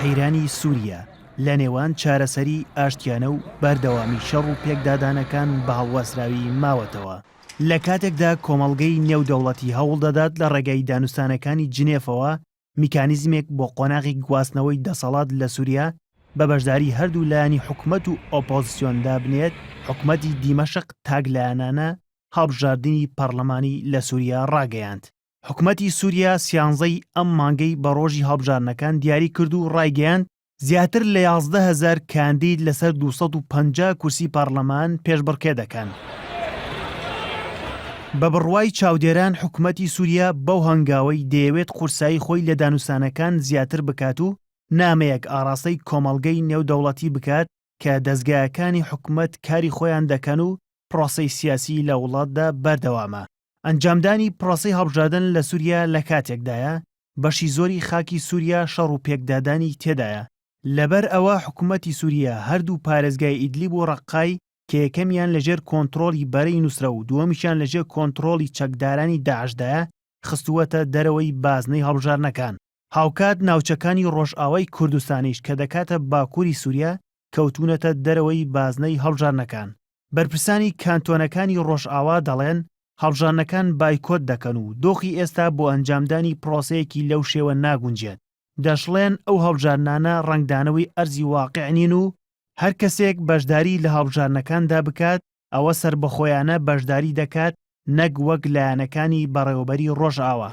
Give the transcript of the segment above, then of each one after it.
قەیرانی سووریا لە نێوان چارەسەری ئاشتیانە و بەردەوامی شەڕ و پێکدادانەکان بە هەڵواسراوی ماوەتەوە. لە کاتێکدا کۆمەڵگەی نێودەوڵەتی هەوڵدەدات لە ڕێگای دانوستانەکانی جنێفەوە میکانیزمێک بۆ قۆناغی گواستنەوەی دەسەڵات لە سوریا بە بەشداری هەردوو لایەنی حکومەت و ئۆپۆزسیۆن دابنێت، حکومەتی دیمەشق تاکلایەنانە هەڵبژاردنی پەڕلەمانی لە سوریا ڕاگەیاند. حکومەتی سوریا سیانزەی ئەم مانگەی بە ڕۆژی هەڵبژاردنەکان دیاری کرد و ڕایگەیاند، زیاتر لە 11,000 کاندید لەسەر 250 کورسی پەڕلەمان پێشبڕکێ دەکەن. بە بڕوای چاودێران حکومەتی سوریا بەو هەنگاوەی دەیەوێت قورسایی خۆی لە دانوستانەکان زیاتر بکات و نامەیەک ئاڕاستەی کۆمەڵگەی نێودەوڵەتی بکات کە دەزگایەکانی حکومەت کاری خۆیان دەکەن و پرۆسەی سیاسی لە وڵاتدا بەردەوامە. ئەنجامدانی پرۆسەی هەڵبژاردن لە سوریا لە کاتێکدایە بەشی زۆری خاکی سوریا شەڕ و پێکدادانی تێدایە، لەبەر ئەوە حکومەتی سوریا هەردوو پارێزگای ئیدلیب و ڕەققای کە یەکەمیان لەژێر کۆنتڕۆڵی بەرەی نوسرە و دووەمیشیان لەژێر کۆنتڕۆڵی چەکدارانی داعشدایە خستووەتە دەرەوەی بازنەی هەڵبژاردنەکان. هاوکات ناوچەکانی ڕۆژئاوای کوردستانیش کە دەکاتە باکووری سوریا کەوتوونەتە دەرەوەی بازنەی هەڵبژاردنەکان. بەرپرسانی کانتۆنەکانی ڕۆژئاوا دەڵێن هەڵبژاردنەکان بایکۆت دەکەن و دۆخی ئێستا بۆ ئەنجامدانی پرۆسەیەکی لەو شێوە ناگونجێت. دەشڵێن ئەو هەڵبژاردنانە ڕەنگدانەوەی ئەرزی واقیع نین و هەر کەسێک بەشداری لە هەڵبژاردنەکاندا بکات ئەوە سەربەخۆیانە بەشداری دەکات نەک وەک لایەنەکانی بەڕێوەبەری ڕۆژئاوا.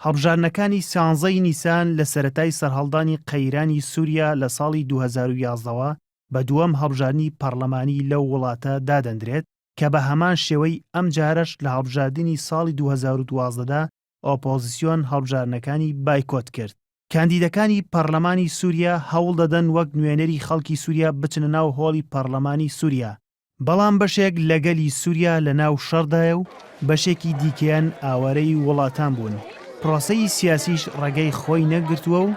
هەڵبژاردنەکانی سیانزەی نیسان لە سەرەتای سەرهەڵدانی قەیرانی سوریا لە ساڵی 2011 وە بە دووەم هەڵبژاردنی پەڕلەمانی لەو وڵاتە دادەندرێت کە بە هەمان شێوەی ئەمجارەش لە هەڵبژاردنی ساڵی 2012 دا ئۆپۆزسیۆن هەڵبژاردنەکانی بایکۆت کرد. کاندیدەکانی پەڕلەمانی سوریا هەوڵدەدەن وەک نوێنەری خەڵکی سوریا بچنە ناو هۆڵی پەڕلەمانی سوریا، بەڵام بەشێک لە گەلی سوریا لە ناو شەڕدایە و بەشێکی دیکەیان ئاوارەی وڵاتان بوون، پرۆسەی سیاسیش ڕێگەی خۆی نەگرتووە و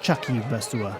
چەقی بەستووە.